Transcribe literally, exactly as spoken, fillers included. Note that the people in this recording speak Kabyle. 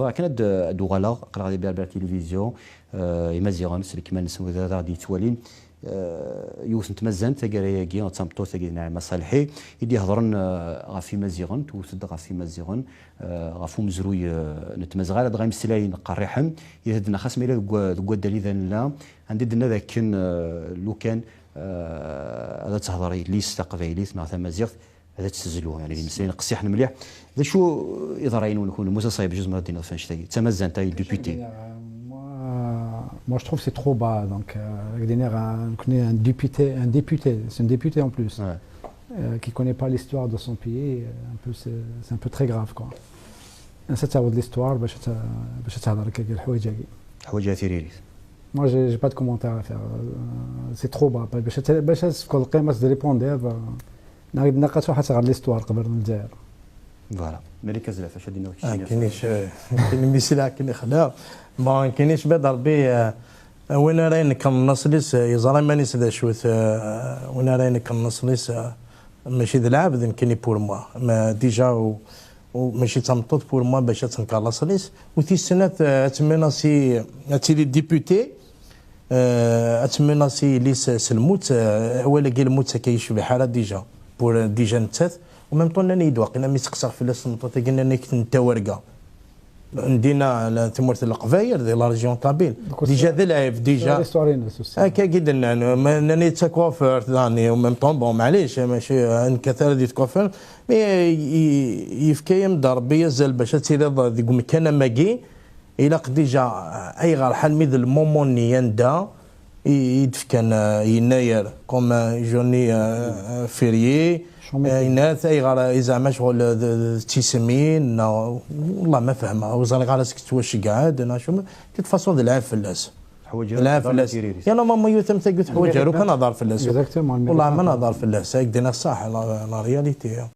Bɣiɣ kan ad d-, ad d-uɣaleɣ, aql-aɣ di Berbère Télévision, eh, Imaziɣen, s lekmal-nsen wid ara ɣ-d-yettwalin. Eh, yiwet n tmazzant taggara-agi, d tameṭṭut-agi d Naɛima Ṣalḥi, i d-ihedṛen, eh, ɣef Imaziɣen, tewwet-d ɣef Imaziɣen, eh, ɣef umezruy, eh, n tmazɣa, ladɣa imeslayen qerriḥen, i d-tenna xas ma yella deg wa-, deg waddal i d nella, anda i d-tenna d akken, eh, lukan, eh, ad tehdeṛ yelli-s taqbaylit neɣ tamaziɣt, ad tt-tezlu, yani, d imeslayen qessiḥen mliḥ. D acu yeḍra-yin-wen kunwi, Musa Ṣayeb, juz ma ad d-tiniḍ ɣef annect-agi? D tamazzant, ay député. Moi, moi, je trouve c'est trop bas. Donc, euh, ad k-d-iniɣ, euh, nekkni, un député, un député, c'est un député en plus, Ouais. euh, qui connaît pas l'histoire de son pays, euh, un peu, c'est, c'est un peu très grave, quoi. Ansa ad taweḍ l'histoire bac ad ta-, bac ad tehder akka lḥwayeǧ-agi? Ḥwaǧ tiririt. Moi, j'ai, j'ai pas de commentaire à faire. Euh, c'est trop bas. Bac ad ta-, bac ad tefkeḍ lqima s de répondre, euh, Naqas ad tṛuḥ ad tɣer l'histoire qbel n Lezzayer. Voilà. Malika Zelɛef, acu ad d-tiniḍ keččini? Ah, kinic, eh, kini misi la kini xla. Bon, kinic bad Rebbi, eh, win ara inekkren laṣel-is, eh, yeẓra iman-is d acu-t, eh, win ara inekkren laṣel-is, eh, mačči d lɛebd nekkini pour moi. Ma déjà, u, u, mačči d tameṭṭut pour moi bac ad tenker laṣel-is. U tis snat, eh, ad tmenasi, ad tili député, Eh, ad tmenasi yelli-s s lmut, eh, awal-agi lmut akka yecbeḥ ara déjà. Pour, eh, déjà nettat. En même temps, nnan-iyi-d waqila mi seqsaɣ fell-as tmeṭṭut-agi, nnan-ak n tawarga. N dina, la, tamurt n Leqbayel, di la région kabyle. Donc, déjà d lɛib, déjà. L'histoire-ines aussi. Akka i d-nnan, ma, nnan-iyi d takufert, dani, en même temps, bon, maɛlic, mačči, eh, nekkat ara di tkufert. Mais, eh, i, yefka-yam-d Rebbi azal bac ad tiliḍ deg umkan am wagi. Ilaq déjà, ayɣer ḥalmi d lmumu-nni anda i, i d-fkan, eh, yennayer, comme, eh, Johnny, eh, eh, Ferrier, eh, yenna-t, ayɣer, eh, i zeɛma ccɣel, eh, d, d, d tismin, neɣ, wallah ma fehmeɣ, ur ẓriɣ ara seg tettwaceggɛed, neɣ acu, de toute façon d lɛib fell-as. D lɛib fell-as. Ya normalement yiwet am tagi teḥwaǧ aru kan aḍar fell-as. Exactement. Wallah ma naḍar fell-as, ak d-iniɣ ṣṣaḥ, la, la réalité.